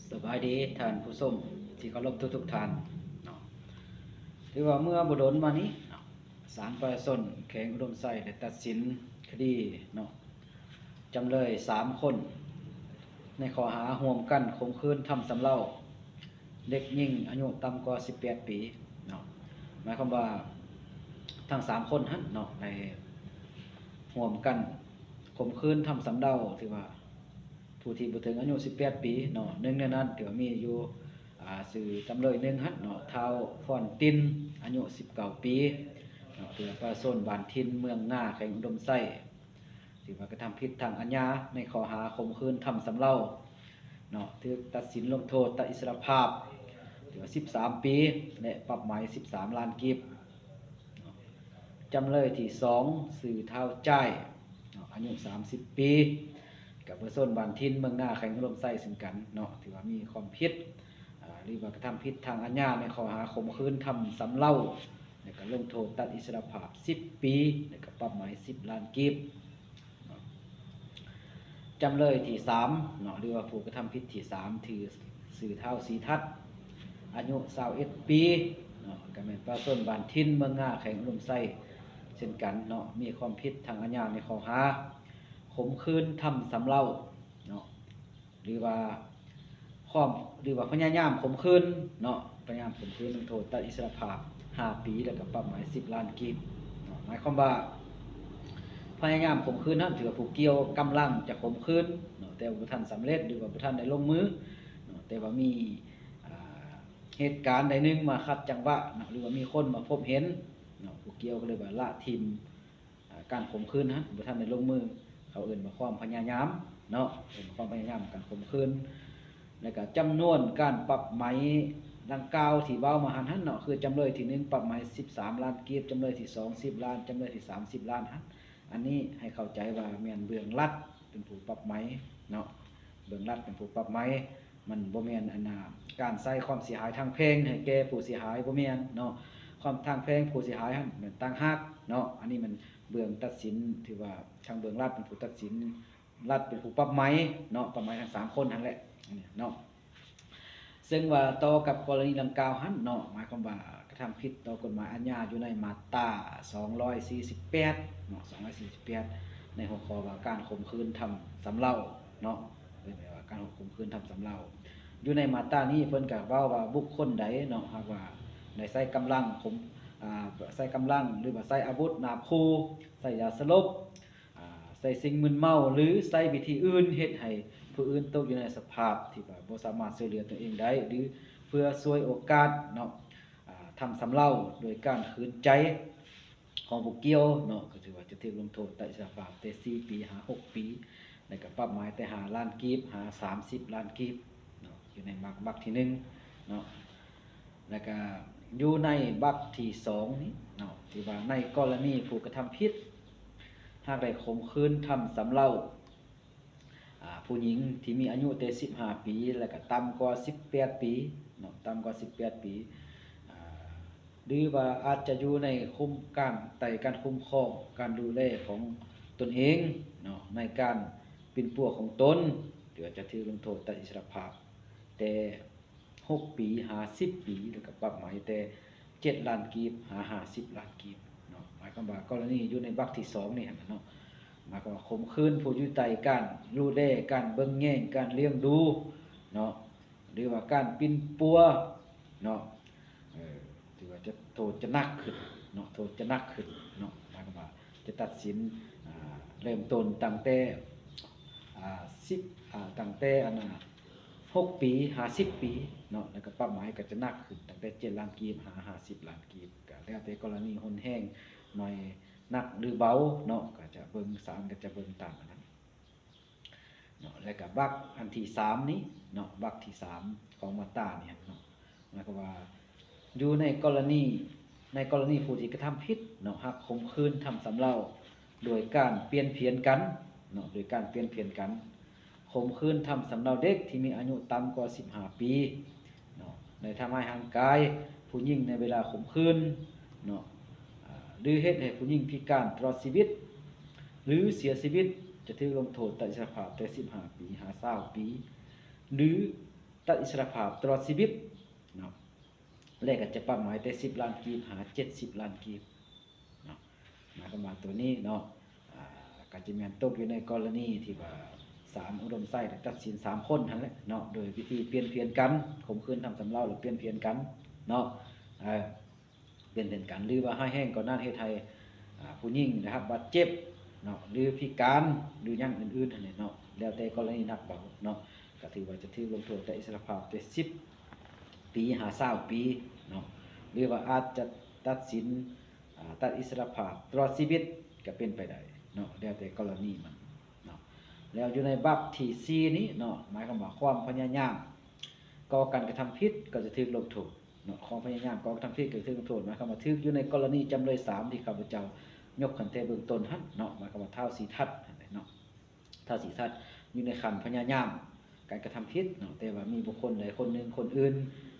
ສະບາຍດີທ່ານຜູ້ຊົມທີ່ເຄົາລົບທຸກໆທ່ານເນາະ. ຖືວ່າເມື່ອບໍ່ດົນມານີ້ເນາະ ສານປະຊາຊົນແຂວງອຸດົມໄຊໄດ້ຕັດສິນຄະດີເນາະ ຈຳເລີຍສາມຄົນ ໃນຂໍ້ຫາຮ່ວມກັນຂົ່ມຂືນທຳຊຳເລົາເດັກຍິງອາຍຸຕ່ຳກວ່າສິບແປດປີເນາະ. ໝາຍຄວາມວ່າທັງສາມຄົນຫັ້ນເນາະ ໄດ້ຮ່ວມກັນຂົ່ມຂືນທຳຊຳເລົາ ຖືວ່າ ຜູ້ທີ່ບໍ່ເຖິງອາຍຸສິບແປດປີເນາະ. ໜຶ່ງໃນນັ້ນຖືວ່າມີຢູ່ ອາ ຊື່ຈຳເລີຍໜຶ່ງຫັ້ນເນາະ ທ້າວຟອນຕິນ ອາຍຸສິບເກົ້າປີເນາະ ຖືວ່າປະຊາຊົນບ້ານຖິ່ນເມືອງງາ ແຂວງອຸດົມໄຊ ຖືວ່າກະທຳຜິດທາງອາຍາໃນຂໍ້ຫາຂົ່ມຂືນທຳຊຳເລົາເນາະ ຖືກຕັດສິນລົງໂທດຕັດອິດສະຫຼະພາບ ຖືວ່າສິບສາມປີ ແລະ ປັບໃໝສິບສາມລ້ານກີບ. ເນາະ ຈຳເລີຍທີສອງ ຊື່ທ້າວຈ້າຍເນາະ ອາຍຸສາມສິບປີ ກະປະຊາຊົນບ້ານຖິ່ນເມືອງງາ ແຂວງອຸດົມໄຊເຊັ່ນກັນເນາະ ຖືວ່າມີຄວາມຜິດ ອາ ຫຼືວ່າກະທຳຜິດທາງອາຍາໃນຂໍ້ຫາຂົ່ມຂືນທຳຊຳເລົາ ແລະ ກະລົງໂທດຕັດອິດສະຫຼະພາບສິບປີ ແລະ ກະປັບໃໝສິບລ້ານກີບ. ຈຳເລີຍທີສາມເນາະ ຫຼືວ່າຜູ້ກະທຳຜິດທີສາມ ຖື ຊື່ທ້າວສີທັດ ອາຍຸຊາວເອັດປີເນາະ ກະແມ່ນປະຊາຊົນບ້ານຖິ່ນເມືອງງາ ແຂວງອຸດົມໄຊເຊັ່ນກັນເນາະ ມີຄວາມຜິດທາງອາຍາໃນຂໍ້ຫາຂົ່ມຂືນທຳຊຳເລົາເນາະ ຫຼືວ່າຄວາມ ຫຼືວ່າພະຍາຍາມຂົ່ມຂືນເນາະ ພະຍາຍາມຂົ່ມຂືນ ລົງໂທດຕັດອິດສະຫຼະພາບຫ້າປີ ແລ້ວກະປັບໃໝສິບລ້ານກີບເນາະ. ໝາຍຄວາມວ່າ ພະຍາຍາມຂົ່ມຂືນນັ້ນ ຖືວ່າຜູ້ກ່ຽວກຳລັງຈະຂົ່ມຂືນເນາະ ແຕ່ວ່າບໍ່ທັນສຳເລັດ ຫຼືວ່າບໍ່ທັນໄດ້ລົງມືເນາະ ແຕ່ວ່າມີ ອາ ເຫດການໃດໜຶ່ງມາຂັດຈັງຫວະເນາະ ຫຼືວ່າມີຄົນມາພົບເຫັນເນາະ ຜູ້ກ່ຽວກະເລີຍວ່າລະຖິ້ມ ອາ ການຂົ່ມຂືນຫັ້ນ ບໍ່ທັນໄດ້ລົງມື ເຂົາເອີ້ນວ່າຄວາມພະຍາຍາມເນາະ ເອີ້ນຄວາມພະຍາຍາມການຂົ່ມຂືນ. ແລ້ວກະຈຳນວນການປັບໃໝດັ່ງກ່າວທີ່ເວົ້າມາຫັ້ນຫັ້ນເນາະ ຄືຈຳເລີຍທີໜຶ່ງປັບໃໝສິບສາມລ້ານກີບ, ຈຳເລີຍທີສອງສິບລ້ານ, ຈຳເລີຍທີສາມສິບລ້ານຫັ້ນ ອັນນີ້ໃຫ້ເຂົ້າໃຈວ່າແມ່ນເບື້ອງລັດເປັນຜູ້ປັບໃໝເນາະ ເບື້ອງລັດເປັນຜູ້ປັບໃໝ ມັນບໍ່ແມ່ນ ອັນນ່າ ການໃຊ້ຄວາມເສຍຫາຍທາງແພງໃຫ້ແກ່ຜູ້ເສຍຫາຍ ບໍ່ແມ່ນເນາະ ຄວາມທາງແພງຜູ້ເສຍຫາຍຫັ້ນແມ່ນຕ່າງຫາກເນາະ. ອັນນີ້ແມ່ນເບື້ອງຕັດສິນ ຖືວ່າທາງເບື້ອງລັດເປັນຜູ້ຕັດສິນ ລັດເປັນຜູ້ປັບໃໝເນາະ ປັບໃໝທັງສາມຄົນຫັ້ນແຫຼະເນາະ. ເຊິ່ງວ່າຕໍ່ກັບກໍລະນີດັ່ງກ່າວຫັ້ນເນາະ ໝາຍຄວາມວ່າກະທຳຜິດຕໍ່ກົດໝາຍອາຍາຢູ່ໃນມາດຕາສອງຮ້ອຍສີ່ສິບແປດເນາະ ສອງຮ້ອຍສີ່ສິບແປດ ໃນຫົວຂໍ້ວ່າການຂົ່ມຂືນທຳຊຳເລົາເນາະ ເອີ້ນວ່າການຂົ່ມຂືນທຳຊຳເລົາ. ຢູ່ໃນມາດຕານີ້ເພິ່ນກະເວົ້າວ່າບຸກຄົນໃດເນາະ ຫາກວ່າໄດ້ໃຊ້ກຳລັງຂົ່ມ ອາ ໃຊ້ກຳລັງ ຫຼືວ່າໃຊ້ອາວຸດນາບຂູ່ ໃຊ້ຢາສະຫຼົບ ອາ ໃຊ້ສິ່ງມຶນເມົາ ຫຼື ໃຊ້ວິທີອື່ນເຮັດໃຫ້ຜູ້ອື່ນຕົກຢູ່ໃນສະພາບທີ່ວ່າບໍ່ສາມາດຊ່ວຍເຫຼືອຕົນເອງໄດ້ ຫຼື ເພື່ອສວຍໂອກາດເນາະ ອາ ທຳຊຳເລົາໂດຍການຂືນໃຈຂອງຜູ້ກ່ຽວເນາະ ກະຖືວ່າຈະຖືກລົງໂທດຕັດອິດສະຫຼະພາບແຕ່ສີ່ປີຫາຫົກປີ ແລ້ວກະປັບໃໝແຕ່ຫ້າລ້ານກີບຫາສາມສິບລ້ານກີບເນາະ ຢູ່ໃນບັກ ບັກທີໜຶ່ງເນາະ. ແລ້ວກະຢູ່ໃນບັກທີສອງນີ້ເນາະ ທີ່ວ່າໃນກໍລະນີຜູ້ກະທຳຜິດ ຫາກໄດ້ຂົ່ມຂືນທຳຊຳເລົາ ອາ ຜູ້ຍິງທີ່ມີອາຍຸແຕ່ສິບຫ້າປີ ແລ້ວກະຕ່ຳກວ່າສິບແປດປີເນາະ ຕ່ຳກວ່າສິບແປດປີ ອາ ຫຼືວ່າອາດຈະຢູ່ໃນຄຸ້ມ ການ ໃຕ້ການຄຸ້ມຄອງ ການດູແລຂອງຕົນເອງເນາະ ໃນການປິ່ນປົວຂອງຕົນ ຫຼືວ່າຈະຖືກລົງໂທດຕັດອິດສະຫຼະພາບແຕ່ ຫົກປີຫາສິບປີ ແລ້ວກະປັບໃໝແຕ່ເຈັດລ້ານກີບຫາຫ້າສິບລ້ານກີບເນາະ. ໝາຍຄວາມວ່າກໍລະນີຢູ່ໃນບັກທີສອງນີ້ຫັ້ນນະເນາະ ໝາຍຄວາມວ່າຂົ່ມຂືນຜູ້ຢູ່ໃຕ້ການດູແລ ການເບິ່ງແຍງ ການລ້ຽງດູເນາະ ຫຼືວ່າການປິ່ນປົວເນາະ ເອີ ຖືວ່າຈະ ໂທດຈະໜັກຂຶ້ນເນາະ ໂທດຈະໜັກຂຶ້ນເນາະ. ໝາຍຄວາມວ່າຈະຕັດສິນ ອາ ເລີ່ມຕົ້ນຕັ້ງແຕ່ ອາ ສິບ ອາ ຕັ້ງແຕ່ ອັນນ່າ ຫົກປີຫາສິບປີເນາະ ແລ້ວກະປັບໃໝກະຈະໜັກຂຶ້ນຕັ້ງແຕ່ເຈັດລ້ານກີບຫາຫ້າສິບລ້ານກີບ ກະແລ້ວແຕ່ກໍລະນີຮຸນແຮງໜ້ອຍໜັກຫຼືເບົາເນາະ ກະຈະເບິ່ງ ສານກະຈະເບິ່ງຕາມອັນນັ້ນເນາະ. ແລ້ວກະບັກອັນທີສາມນີ້ເນາະ ບັກທີສາມຂອງມາດຕານີ້ເນາະ ໝາຍຄວາມວ່າ ຢູ່ໃນກໍລະນີ ໃນກໍລະນີຜູ້ທີ່ກະທຳຜິດເນາະ ຫາກຂົ່ມຂືນທຳຊຳເລົາໂດຍການປ່ຽນຜຽນກັນເນາະ ໂດຍການປ່ຽນຜຽນກັນ ຂົ່ມຂືນທຳຊຳເລົາເດັກທີ່ມີອາຍຸຕ່ຳກວ່າສິບຫ້າປີເນາະ ໄດ້ທຳຮ້າຍຮ່າງກາຍຜູ້ຍິງໃນເວລາຂົ່ມຂືນເນາະ ອາ ຫຼືເຮັດໃຫ້ຜູ້ຍິງພິການຕະຫຼອດຊີວິດ ຫຼືເສຍຊີວິດ ຈະຖືກລົງໂທດຕັດອິດສະລະພາບແຕ່ສິບຫ້າປີຫາຊາວປີ ຫຼື ຕັດອິດສະຫຼະພາບຕະຫຼອດຊີວິດເນາະ ແລະກໍຈະປັບໃໝແຕ່ສິບລ້ານກີບຫາເຈັດສິບລ້ານກີບເນາະ. ໝາຍຄວາມວ່າໂຕນີ້ເນາະ ອ່າ ກໍຈະແມ່ນຕົກຢູ່ໃນກໍລະນີທີ່ວ່າສານອຸດົມໄຊໄດ້ຕັດສິນສາມຄົນຫັ້ນແຫຼະເນາະ ໂດຍວິທີປ່ຽນຜຽນກັນ ຂົ່ມຂືນທຳຊຳເລົາ ແລະປ່ຽນຜຽນກັນເນາະ ເອີ ປ່ຽນແຜນການ ຫຼືວ່າຮ້າຍແຮງກວ່ານັ້ນ ເຮັດໃຫ້ ອ່າ ຜູ້ຍິງໄດ້ຮັບບາດເຈັບເນາະ ຫຼືພິການ ຫຼືຫຍັງອື່ນໆຫັ້ນແຫຼະເນາະ ແລ້ວແຕ່ກໍລະນີໜັກເບົາເນາະ ກໍຖືວ່າຈະຖືກລົງໂທດຕັດອິດສະຫຼະພາບແຕ່ສິບປີຫາຊາວປີເນາະ ຫຼືວ່າອາດຈະຕັດສິນ ອ່າ ຕັດອິດສະຫຼະພາບຕະຫຼອດຊີວິດກໍເປັນໄປໄດ້ເນາະ ແລ້ວແຕ່ກໍລະນີມັນເນາະ. ແລ້ວຢູ່ໃນບັບທີສີ່ນີ້ເນາະ ໝາຍຄວາມວ່າຄວາມພະຍາຍາມກໍ່ການກະທຳຜິດກໍຈະຖືກລົງໂທດ ເນາະ ຄວາມພະຍາຍາມກໍ່ກະທຳຜິດກໍຖືກລົງໂທດ ໝາຍຄວາມວ່າຖືກຢູ່ໃນກໍລະນີຈຳເລີຍສາມທີ່ຂ້າພະເຈົ້າຍົກຂຶ້ນແຕ່ເບື້ອງຕົ້ນຫັ້ນເນາະ ໝາຍຄວາມວ່າທ້າວສີທັດຫັ້ນແຫຼະເນາະ ທ້າວສີທັດຢູ່ໃນຂັ້ນພະຍາຍາມການກະທຳຜິດເນາະ ແຕ່ວ່າມີບຸກຄົນໃດຄົນໜຶ່ງຄົນອື່ນ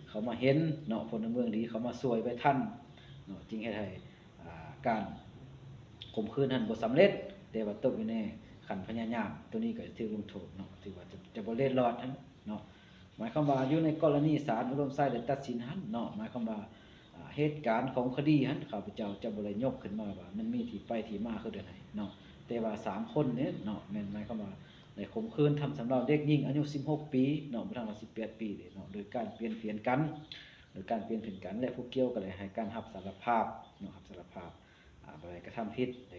ເຂົ້າມາເຫັນເນາະ ພົນລະເມືອງດີເຂົ້າມາຊ່ວຍໄວ້ທັນເນາະ ຈຶ່ງເຮັດໃຫ້ ອ່າ ການຂົ່ມຂືນຫັ້ນບໍ່ສຳເລັດ ແຕ່ວ່າຕົກຢູ່ໃນຂັ້ນພະຍາຍາມ ໂຕນີ້ກໍຈະຖືກລົງໂທດເນາະ ຖືວ່າຈະ ຈະບໍ່ເລັດລອດຫັ້ນເນາະ. ໝາຍຄວາມວ່າຢູ່ໃນກໍລະນີສານອຸດົມໄຊໄດ້ຕັດສິນຫັ້ນເນາະ ໝາຍຄວາມວ່າ ອ່າ ເຫດການຂອງຄະດີຫັ້ນ ຂ້າພະເຈົ້າຈະບໍ່ໄດ້ຍົກຂຶ້ນມາວ່າມັນມີທີ່ໄປທີ່ມາຄືແນວໃດເນາະ ແຕ່ວ່າສາມຄົນນີ້ເນາະ ແມ່ນໝາຍຄວາມວ່າໄດ້ຂົ່ມຂືນທຳຊຳເລົາເດັກຍິງອາຍຸສິບຫົກປີເນາະ ບໍ່ທັນຮອອດສິບແປດປີເດເນາະ ໂດຍການປ່ຽນຜຽນກັນ ໂດຍການປ່ຽນຜຽນກັນ ແລະຜູ້ກ່ຽວກໍໄດ້ໃຫ້ການຮັບສາລະພາບເນາະ ຮັບສາລະພາບ ອ່າ ບໍ່ໄດ້ກະທຳຜິດ ໄດ້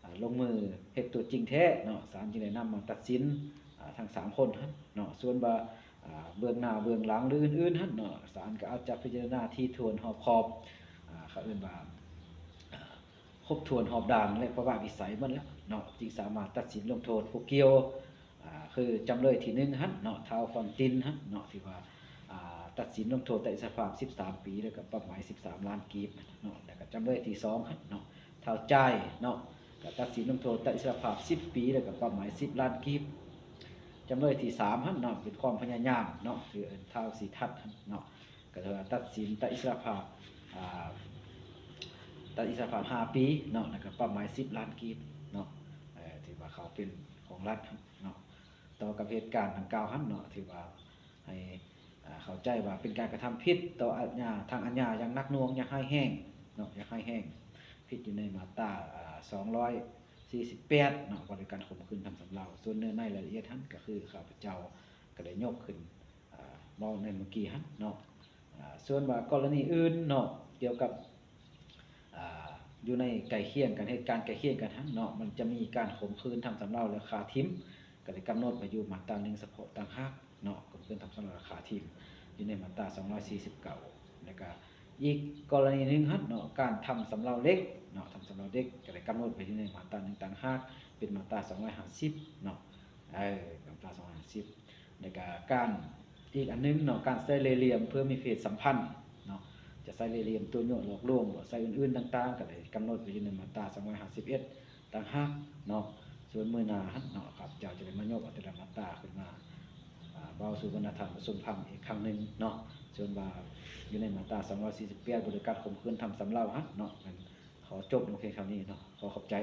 ອ່າ ລົງມືເຮັດຕົວຈິງແທ້ເນາະ ສານຈຶ່ງໄດ້ນຳມາຕັດສິນ ອ່າ ທັງສາມຄົນຫັ້ນເນາະ ສ່ວນວ່າ ອ່າ ເບື້ອງໜ້າເບື້ອງຫຼັງ ຫຼື ອື່ນໆຫັ້ນເນາະ ສານກໍອາດຈະພິຈາລະນາຖີ່ຖ້ວນຮອບຄອບ ອ່າ ເຂົາເອີ້ນວ່າ ອ່າ ຄົບຖ້ວນຮອບດ້ານ ແລະ ປະວະວິໄສໝົດແລ້ວເນາະ ຈຶ່ງສາມາດຕັດສິນລົງໂທດຜູ້ກ່ຽວ ອ່າ ຄືຈຳເລີຍທີໜຶ່ງຫັ້ນເນາະ ທ້າວຟອນຕິນຫັ້ນເນາະ ທີ່ວ່າ ອ່າ ຕັດສິນລົງໂທດຕັດອິດສະຫຼະພາບສິບສາມປີ ແລ້ວກໍປັບໃໝສິບສາມລ້ານກີບເນາະ ແລ້ວກໍຈຳເລີຍທີສອງຫັ້ນເນາະ ທ້າວຈ່າຍເນາະ ກໍຕັດສິນລົງໂທດຕັດອິດສະຫຼະພາບສິບປີ ແລ້ວກໍປັບໃໝສິບລ້ານກີບ. ຈຳເລີຍທີສາມຫັ້ນເນາະ ເປັນຄວາມພະຍາຍາມເນາະ ທີ່ເອີ້ນທ້າວສີທັດຫັ້ນເນາະ ກໍຖືວ່າຕັດສິນຕັດອິດສະຫຼະພາບ ອ່າ ຕັດອິດສະຫຼະພາບຫ້າປີເນາະ ແລ້ວກໍປັບໃໝສິບລ້ານກີບເນາະ ເອີ ຖືວ່າເຂົາເປັນຂອງລັດເນາະ. ຕໍ່ກັບເຫດການດັ່ງກ່າວຫັ້ນເນາະ ຖືວ່າໃຫ້ ອ່າ ເຂົ້າໃຈວ່າເປັນການກະທຳຜິດຕໍ່ອາຍາ ທາງອາຍາຢ່າງໜັກໜ່ວງ ຢ່າງຮ້າຍແຮງເນາະ ຢ່າງຮ້າຍແຮງ ຜິດຢູ່ໃນມາດຕາ ອ່າ ສອງຮ້ອຍສີ່ສິບແປດເນາະ ວ່າດ້ວຍການຂົ່ມຂືນທຳຊຳເລົາ. ສ່ວນເນື້ອໃນລາຍລະອຽດຫັ້ນ ກໍຄືຂ້າພະເຈົ້າກໍໄດ້ຍົກຂຶ້ນ ອ່າ ເວົ້າໃນເມື່ອກີ້ຫັ້ນເນາະ. ອ່າ ສ່ວນວ່າກໍລະນີອື່ນເນາະ ກ່ຽວກັບ ອ່າ ຢູ່ໃນໃກ້ຄຽງກັນ ເຫດການໃກ້ຄຽງກັນຫັ້ນເນາະ ມັນຈະມີການຂົ່ມຂືນທຳຊຳເລົາ ແລະ ຂ້າຖິ້ມ ກໍໄດ້ກຳນົດໄວ້ຢູ່ມາດຕາໜຶ່ງສະເພາະຕ່າງຫາກເນາະ ຂົ່ມຂືນທຳຊຳເລົາ ແລະ ຂ້າຖິ້ມ ຢູ່ໃນມາດຕາສອງຮ້ອຍສີ່ສິບເກົ້າ ແລ້ວກະອີກກໍລະນີໜຶ່ງຫັ້ນເນາະ ການທຳຊຳເລົາເດັກເນາະ ທຳຊຳເລົາເດັກ ກໍໄດ້ກຳນົດໄວ້ຢູ່ໃນມາດຕາໜຶ່ງຕ່າງຫາກ ເປັນມາດຕາສອງຮ້ອຍຫ້າສິບເນາະ ເອີ ມາດຕາສອງຮ້ອຍຫ້າສິບ ແລ້ວກະການ ອີກອັນໜຶ່ງເນາະ ການໃຊ້ເລ່ຫຼ່ຽມເພື່ອມີເພດສຳພັນເນາະ ຈະໃຊ້ເລ່ຫຼ່ຽມຕົວະຍົວະຫຼອກລວງບໍ ໃຊ້ອື່ນໆຕ່າງໆ ກໍໄດ້ກຳນົດໄວ້ຢູ່ໃນມາດຕາສອງຮ້ອຍຫ້າສິບເອັດຕ່າງຫາກເນາະ. ສ່ວນມື້ໜ້າຫັ້ນເນາະ ຂ້າພະເຈົ້າຈະໄດ້ມາຍົກເອົາແຕ່ລະມາດຕາຂຶ້ນມາ ອ່າ ເວົ້າສູ່ບັນດາທ່ານຜູ້ຊົມຟັງອີກຄັ້ງໜຶ່ງເນາະ. ສ່ວນວ່າຢູ່ໃນມາດຕາສອງຮ້ອຍສີ່ສິບແປດ ບໍລິການຂົ່ມຂືນທຳຊຳເລົາຫັ້ນເນາະ ແມ່ນຂໍຈົບລົງພຽງເທົ່ານີ້ເນາະ ຂໍຂອບໃຈ.